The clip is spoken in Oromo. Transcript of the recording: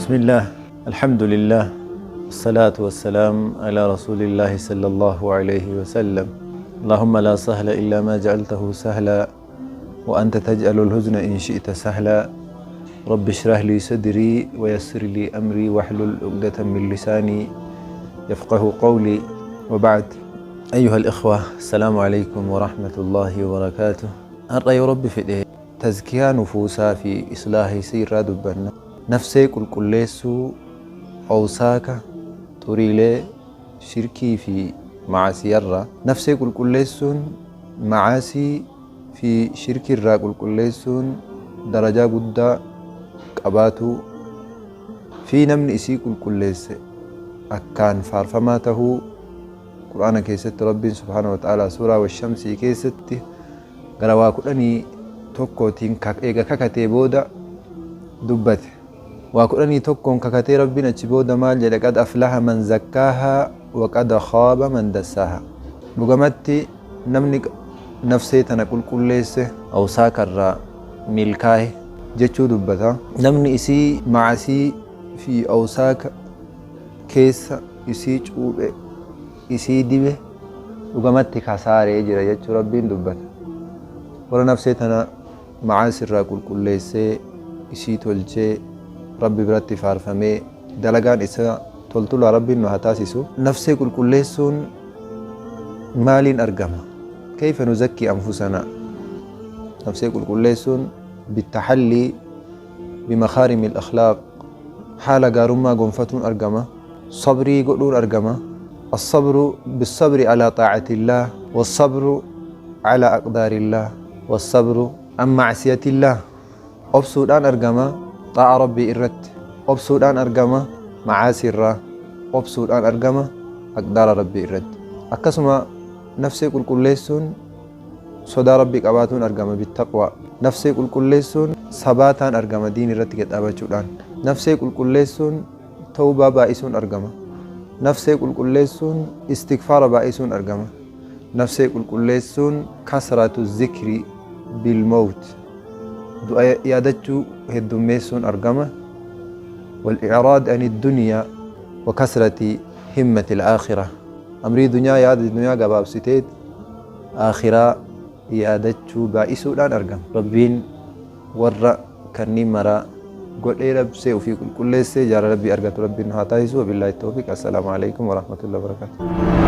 Bismillaah, Alhamdulillaah, Wassalaatu wassalaam alaa Rasuulillaahi sallallahu alayhi wasallam. Allahumma laa sahla illaa maa ja'altahu sahlaa wa anta taj'alul huzna in shi'ta sahlaa. Rabbi ishrah lii sadrii wa yassir lii amrii wahlul uqdatan min lisaanii yafqahu qawlii. Wa ba'd. Ayyuhal ikhwa, assalaamu alaykum wa rahmatullaahi wa barakaatuh. Har'a yoo Rabbi fedhe tazkiyaa nufuusaa fi islaaha isii irraa dubbanna. Nafsee qulqulleessuu, awsaaka, xuriilee, shirkii fi ma'asiyarraa. Nafsee qulqulleessuun ma'aasii fi shirkii irraa qulqulleessuun darajaa guddaa qabaatuu fi namni isii qulqulleesse akkaan faarfamaa tahuu Qur'aana keessatti Rabbiin subhaanahu wa ta'aalaa suuraa Washamsii keessatti gara waa 11tiin eega kakatee booda dubbate. Waa 11n kakatee Rabbiin achi booda maal jedhe qad aflaha man zakkaahaa wa qad khaaba man dassaahaa. Dhugamatti namni nafsee tana qulqulleesse awsaaka irraa milkaahe jechuu dubbata. Namni isii ma'asii fi awsaaka keessa isii cuuphe isii dibe dhugamatti kasaaree jira jechuu Rabbiin dubbata. Warra nafsee tana ma'aasi irraa qulqulleessee isii tolchee Rabbi biratti faarfamee dalagaan isa toltulaa Rabbiin nu haa taasisu. Nafsee qulqulleessuun maaliin argama? Kayfa nuzakkii anfusanaa? Nafsee qulqulleessuun bittaxallii bimakaarimil akhlaaq haala gaarummaa gonfatuun argama. Sabrii godhuun argama. As-sabru bis-sabri alaa xaa'atillaah was-sabru alaa aqdaarillaah was-sabru an ma'siyatillaah. Obsuudhaan argama xaa'a Rabbii irratti. Obsuudhaan argama ma'aasii irraa. Obsuudhaan argama aqdaara Rabbii irratti. Akkasuma nafsee qulqulleessuun sodaa Rabbii qabaatuun argama bittaqwaa. Nafsee qulqulleessuun sabaataan argama diin irratti gad dhaabachuudhaan. Nafsee qulqulleessuun tawbaa baay'isuun argama. Nafsee qulqulleessuun istigfaara baay'isuun argama. Nafsee qulqulleessuun kasratu zikri bil mawt du'a yaadachuu heddummeessuun argama. Wal i'raad ani dunyaa wa kasrati himmati al-aakhirah. Amrii dunyaa yaada dunyaa gabaabsiteet aakhiraa yaadachuu baay'isuudhaan argama. Rabbiin warra kanniin maraa godhee nabsee ufii qulqulleessee jaalala Rabbii argatu Rabbiin nu haa taasisu. Wabillaahi tawfiiq. Assalaamu alaikum warahmatullahi wabarakaatuh.